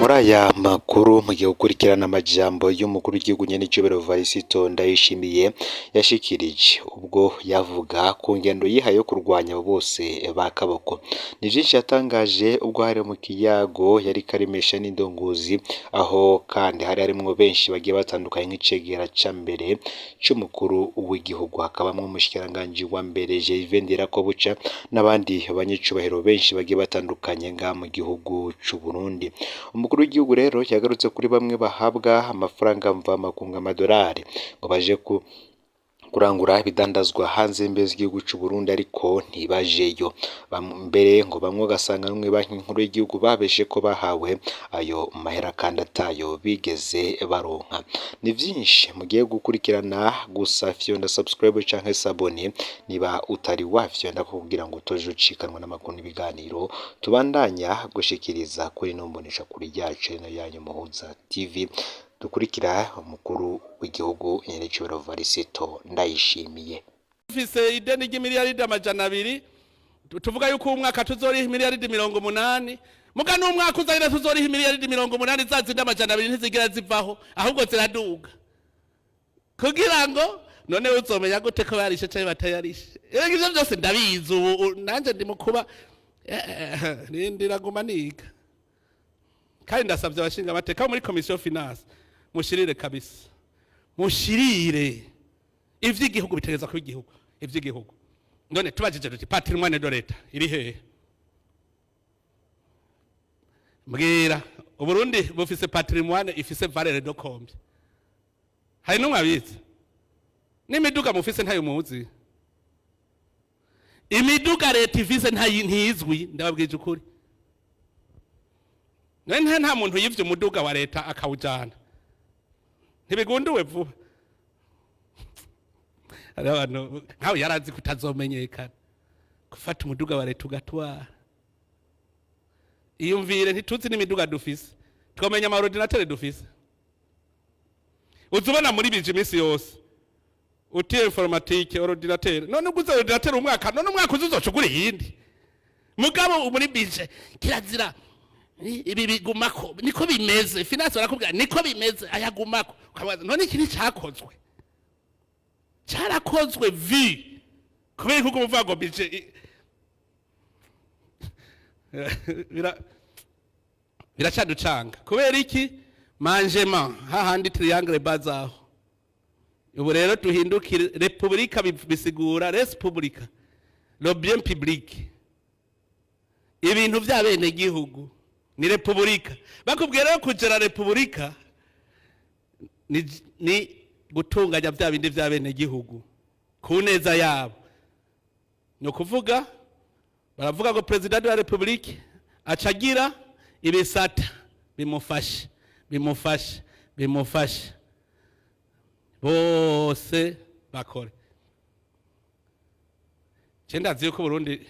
Muri aya makuru mugiye gukurikirana amajambo y'umukuru w'igihugu nyen'icubahiro Varisito Ndayishimiye yashikirije ubwo yavuga ku ngendo yihaye yo kurwanya abo bose ba kaboko. Ni vyinshi yatangaje ubwo hari mu kiyago yariko aremesha n'indongozi, aho kandi hari harimwo benshi bagiye batandukanye nk'icegera ca mbere c'umukuru w'igihugu, hakabamwo umushikiranganji wa mbere Gervais Ndirakobuca n'abandi banyicubahiro benshi bagiye batandukanye ngaha mu gihugu c'Uburundi. Umukuru w'igihugu rero yagarutse kuri bamwe bahabwa amafaranga mvamakungu, amadolari, ngo baje ku kurangura ibidandazwa hanze y'imbibe z'igihugu c'Uburundi, ariko ntibajeyo. Mbere ngo bamwe ugasanga no mw'ibanki nkuru y'igihugu babeshe ko bahawe ayo mahera kandi atayo bigeze baronka. Ni vyinshi mugiye gukurikirana, gusa fyonda subscribe canke s'abonner niba utari wafyonda kugira ngo utoje ucikanwa n'amakuru n'ibiganiro tubandanya gushikiriza kuri ino mboneshakure yacu ino yanyu Muhuza TV. Dukurikira umukuru w'igihugu nyen'icubahiro Varisito Ndayishimiye. Dufise ideni ry'imiliyaridi 200, tuvuga yuko uyu mwaka tuzoriha imiliyaridi 80, muga n'umwaka uzahera tuzoriha imiliyaridi 80. Za zindi 200 ntizigira zivaho, ahubwo ziraduga. Kugira ngo none uzomenya gute ko barishe canke batayarishe? Erega ivyo byose ndabizi. Ubu nanje ndi mu kuba ndiraguma niga, kandi ndasabye abashinga amateka bo muri commission finance, mushirire kabisa, mushirire. Ivy'igihugu bitegereza kuba igihugu, ivy'igihugu. None tubajije tuti: "Patrimoine de l'État iri hehe?" Mbwira, Uburundi bufise patrimoine ifise valeur de combien? Hari n'umwe abizi? N'imiduga mufise ntayo muzi. Imiduga leta ifise ntizwi, ndababwije ukuri. None nta muntu yivye umuduga wa leta akawujana, ntibigunduwe vuba? Hariho abantu nkawe yarazi kutazomenyekana gufata umuduga wa leta ugatwara. Iyumvire, ntituzi n'imiduga dufise. Twamenya ama ordinateurs dufise? Uza ubona muri bije iminsi yose uti informatique, ordinateur. None uguze ordinateur umwaka, none umwaka uza uzoca ugura iyindi? Mugabo muri bije kirazira, ibi bigumako, niko bimeze. Finance barakubwira niko bimeze, ayagumako. Ukabaza: "None iki nticyakozwe?" Cyarakozwe vi kubera ko umuvuga ngo bije biracaducanga. Kubera iki? Manjema hahandi triangle bazaho. Ubu rero duhindukire repubulika, bisigura res publica, le bien public, ibintu vya bene gihugu ni repubulika. Bakubwiye rero kugera repubulika ni gutunganya vya bindi vya bene gihugu ku neza yabo. Ni ukuvuga baravuga ngo président de la république acagira ibisata bimufashe, bimufashe, bimufashe, bose bakore. Je ndazi yuko Burundi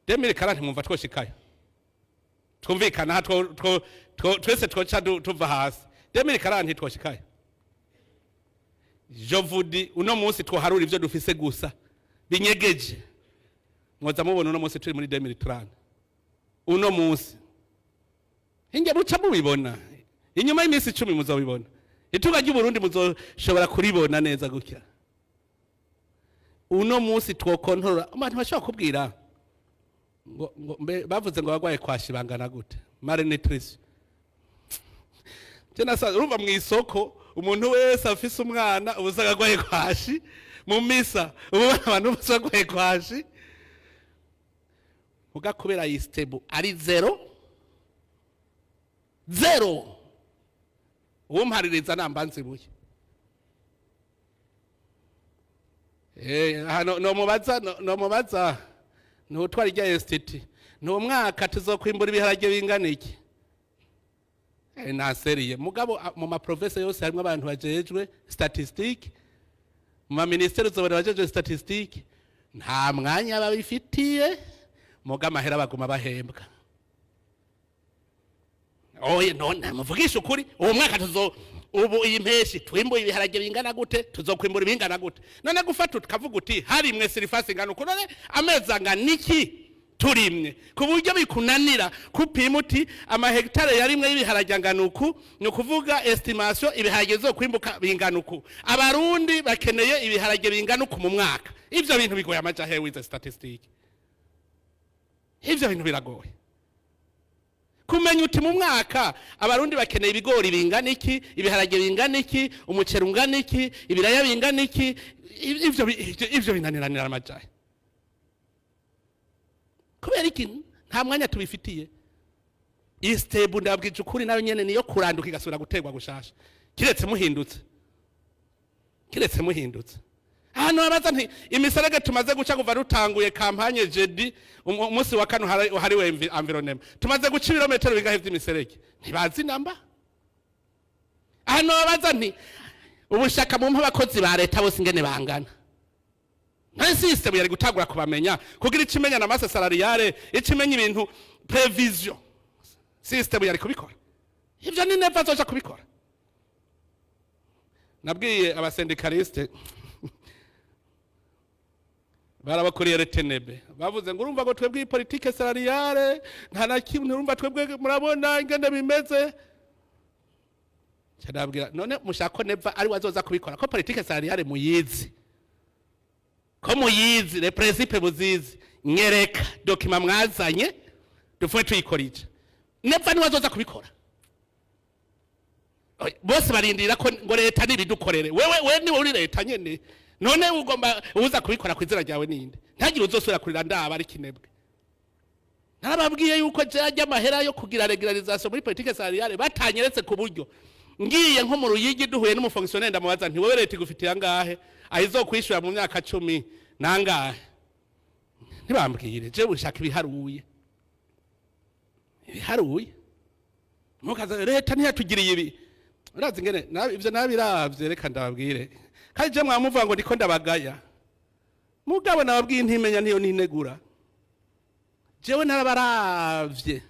2040 mwumva twoshikayo, twumvikana aha, twese twoca tuva hasi. 2040 twoshikayo. Je vous dis, uno munsi twoharura ivyo dufise gusa binyegeje, mwoza mubona uno munsi turi muri 2030. Uno munsi hinge muca mubibona, inyuma y'iminsi 10 muzobibona. Itunga ry'Uburundi muzoshobora kuribona neza gutya. Uno munsi twokontorora abantu bashobora kubwira ngo mbe bavuze ngo abagwaye kwashi bangana gute, malnutrition. Je nasa urumva mu isoko umuntu wese afise umwana ubu usanga agwaye kwashi, mu misa ubu abantu bose bagwaye kwashi. Muga kubera ISTEEBU ari zéro zéro, uwumpaririza namba nzibuye. Hano nomubaza, nomubaza nutwara irya institut: "Ni umwaka tuzokwimbura ibiharage bingana iki?" Naseriye mugabo mu ma provinces yose harimo abantu bajejwe statistique, mu ma ministères uzobona bajejwe statistique. Nta mwanya babifitiye, muga amahera baguma bahembwa. Oye, none muvugisha ukuri, uwo mwaka tuzo ubu iyi mpeshi twimbuye ibiharage bingana gute? Tuzokwimbura ibingana gute? None gufata tukavuga uti harimwe surface ingana uku, none amezi angana iki? Turimye ku buryo bikunanira kupima uti amahegitare yarimwe y'ibiharage angana uku, ni ukuvuga estimation ibiharage zo kwimbuka bingana uku, Abarundi bakeneye ibiharage bingana uku mu mwaka. Ivyo bintu bigoye amaja hewe wize statistique? Ivyo bintu biragoye kumenya uti mu mwaka Abarundi bakeneye ibigori bingana iki, ibiharage bingana iki, umuceri ungana iki, ibiraya bingana iki. Ivyo binaniranira amajahe kubera iki? Nta mwanya tubifitiye. Iyi ISTEEBU, ndabwije ukuri, nayo nyene niyo kuranduka igasubira guterwa gushasha, kiretse muhindutse, kiretse muhindutse. Ahantu babaza nti imiserege tumaze guca kuva rutanguye campagne jeudi, umunsi wa kane uhariwe environnement, tumaze guca ibirometero bingahe vy'imiserege? Ntibazi namba. Ahantu babaza nti ubushaka mumpe abakozi ba leta bose ingene bangana, nta system yari gutangura kubamenya kugira icimenya na masse salariale, icimenya ibintu prévision. System yari kubikora ivyo, ni neva azoja kubikora. Nabwiye aba syndicalistes barabakuriye RTNB, bavuze ngo urumva ngo twebwe iyi politique salariale nta na kimwe, urumva twebwe murabona ingene bimeze. Ndababwira, none mushaka ko Neva ari wazoza kubikora, ko politique salariale muyizi, ko muyizi, les principes muzizi? Nyereka document mwazanye dupfuye tuyikorije. Neva niwe azoza kubikora. Oya, bose barindira ko ngo leta nibidukorere. Wewe we niwe uri leta nyene, none ugomba uza kubikora ku izina ryawe ninde? Ntagire uzosubira kurira ndaba ari kinebwe. Narababwiye yuko jya amahera yo kugira régularisation muri politique salariale batanyeretse ku buryo ngiye nko mu Ruyigi duhuye n'umu fonctionnaire, ndamubaza nti: "Wewe leta igufitiye angahe ayizokwishura mu myaka 10 nangahe?" Ntibambwire. Je bushaka ibiharuye, ibiharuye. Mukaza leta ntiyatugiriye ibi. Urazi ingene ivyo nabiravye. Reka ndababwire, kandi je mwamuvuga ngo ndiko ndabagaya, mugabo nababwiye ntimenya ntiyo ninegura. Jewe narabaravye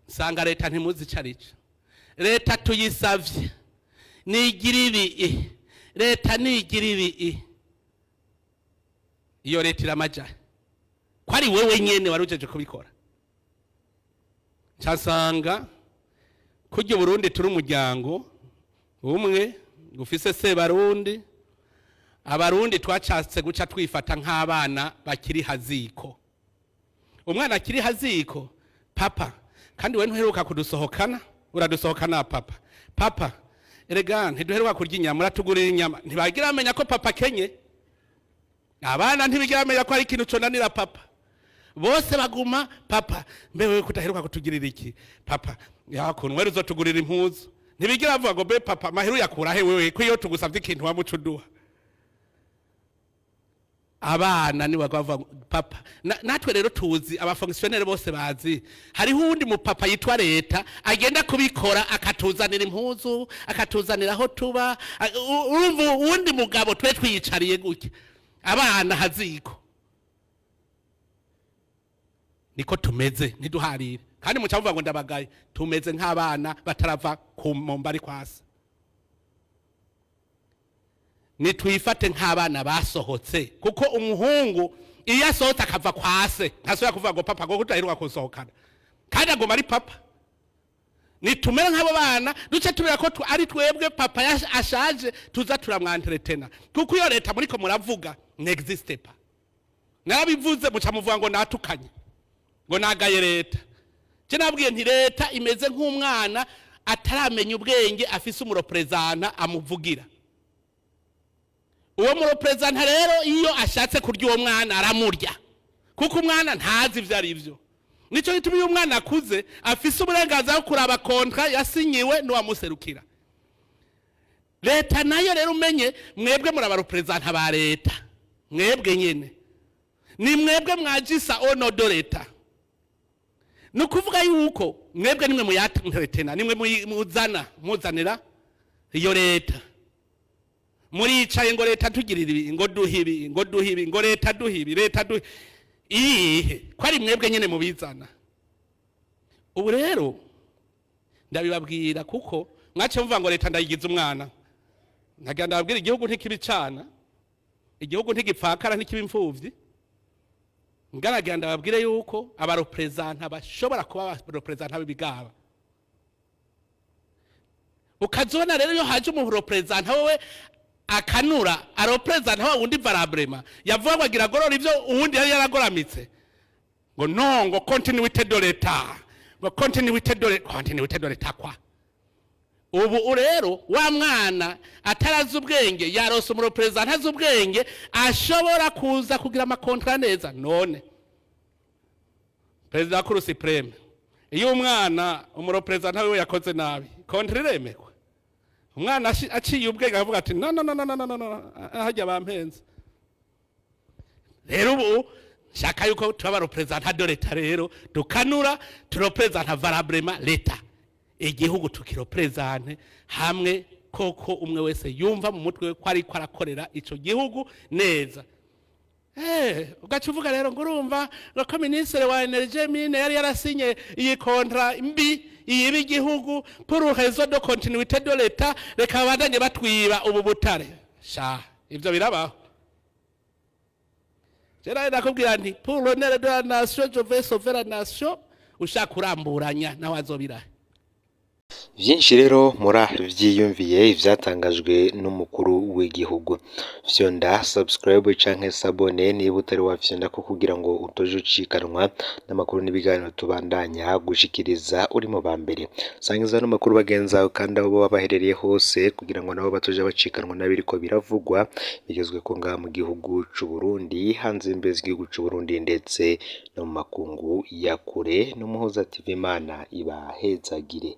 nsanga leta ntimuzi ico arico. Leta tuyisavye nigira ibi, leta nigira ibi, iyo leta iramaja ko ari wewe nyene wari ujeje kubikora. Nsanga kurya Burundi turi umuryango umwe ufise Sebarundi, Abarundi twacatse guca twifata nk'abana bakiri haziko. Umwana akiri haziko: "Papa, kandi we ntuheruka kudusohokana, uradusohokana papa. Papa erega ntiduheruka kurya inyama, uratugurira inyama." Ntibagira bamenya ko papa akenye. Abana ntibigira bamenya ko hari ikintu conanira papa. Bose baguma: "Papa, mbe wewe kudaheruka kutugirira iki? Papa yakuntu wewe uzotugurira impuzu." Ntibigira bavuga ngo: "Be papa, mahera uyakura he wewe, ko iyo tugusavye ikintu wamuca uduha?" Abana ni bavuga ngo, "Papa." Natwe rero tuzi aba fonctionnaires bose bazi hariho uwundi mupapa yitwa leta agenda kubikora, akatuzanira impuzu, akatuzanira aho tuba. Urumva uwundi mugabo twe twiyicariye gutya abana haziko niko tumeze. Ntiduharire kandi muca muvuga ngo ndabagaye. Tumeze nk'abana batarava ku momba ari kwasa. Nitwifate nk'abana basohotse, kuko umuhungu iyo asohotse akava kwase ntasubira kuvuga ngo "Papa", ngo kudaheruka kusohokana, kandi aguma ari papa. Nitumere nk'abo bana, duce tubera ko ari twebwe papa ashaje tuza turamwanteretena, kuko iyo leta muriko muravuga n'existe pas. Narabivuze, muca muvuga ngo natukanye, ngo nagaye leta. Je nabwiye nti leta imeze nk'umwana ataramenya ubwenge, afise umu représentant amuvugira. Uwo mu représentant rero iyo ashatse kurya uwo mwana aramurya, kuko umwana ntazi ivyo ari vyo. Nico gituma iyo umwana akuze afise uburenganzira bwo kuraba contrat yasinyiwe n'uwamuserukira. Leta nayo rero, umenye mwebwe muri aba représentants ba leta, mwebwe nyene ni mwebwe mwagisa au nom de l'État. Ni ukuvuga yuko mwebwe nimwe muyateretena, nimwe muzana muzanira iyo leta. Muricaye ngo leta tugirira ibi, ngo duhe ibi, ngo duhe ibi, ngo leta duhe ibi, leta duhe iyihe, ko ari mwebwe nyene mubizana? Ubu rero ndabibabwira kuko mwaciye muvuga ngo leta ndayigize umwana. Ntagira ndababwira, igihugu ntikibicana, igihugu ntigipfakara, ntikiba imfuvyi. Ngaragira ndababwire yuko aba représentants bashobora kuba aba représentants b'ibigaba. Ukazibona rero iyo haje umu représentant wowe akanura a représente wa wundi valablement, yavuga ngo agira agorora ivyo uwundi yari yaragoramitse, ngo no, ngo continuité de l'État, ngo continuité de continuité de l'État kwa. Ubu rero wa mwana atarazi ubwenge yarose umu représentant azi ubwenge, ashobora kuza kugira ama contrats neza. None perezida wa Cour suprême, iyo umwana umu représentant wiwe yakoze nabi, contrat iremekwa? Umwana aciye ubwenge akavuga ati: "No, no, no, no, no, no, no, hajya bampenze." Rero ubu shaka yuko tuba représentants de l'État, rero dukanura tu représente valablement l'État, igihugu tuki représente hamwe koko, umwe wese yumva mu mutwe we ko ariko arakorera ico gihugu neza. Ugaca uvuga rero ngo urumva ngo ko ministre wa énergie mines yari yarasinye iyi contrat mbi iyiba igihugu, pour raison de continuité de l'État, reka babandanye batwiba ubu butare. Sha, ivyo birabaho. Rero nakubwira nti: "Pour l'honneur de la nation, je vais sauver la nation." Ushaka uramburanya nawe azobirahe. Vyinshi rero muravyiyumviye ivyatangajwe n'umukuru w'igihugu. Fyonda subscribe canke s'abonner niba utari wafyonda ko, kugira ngo utoje ucikanwa n'amakuru n'ibiganiro tubandanya gushikiriza uri mu ba mbere. Sangiza ano makuru bagenzi bawe kandi aho boba baherereye hose, kugira ngo nabo batoje bacikanwa n'abiriko biravugwa bigezweko ngaha mu gihugu c'u Burundi, hanze y'imbibe z'igihugu c'u Burundi, ndetse no mu makungu ya kure. N'Umuhuza TV, Imana ibahezagire.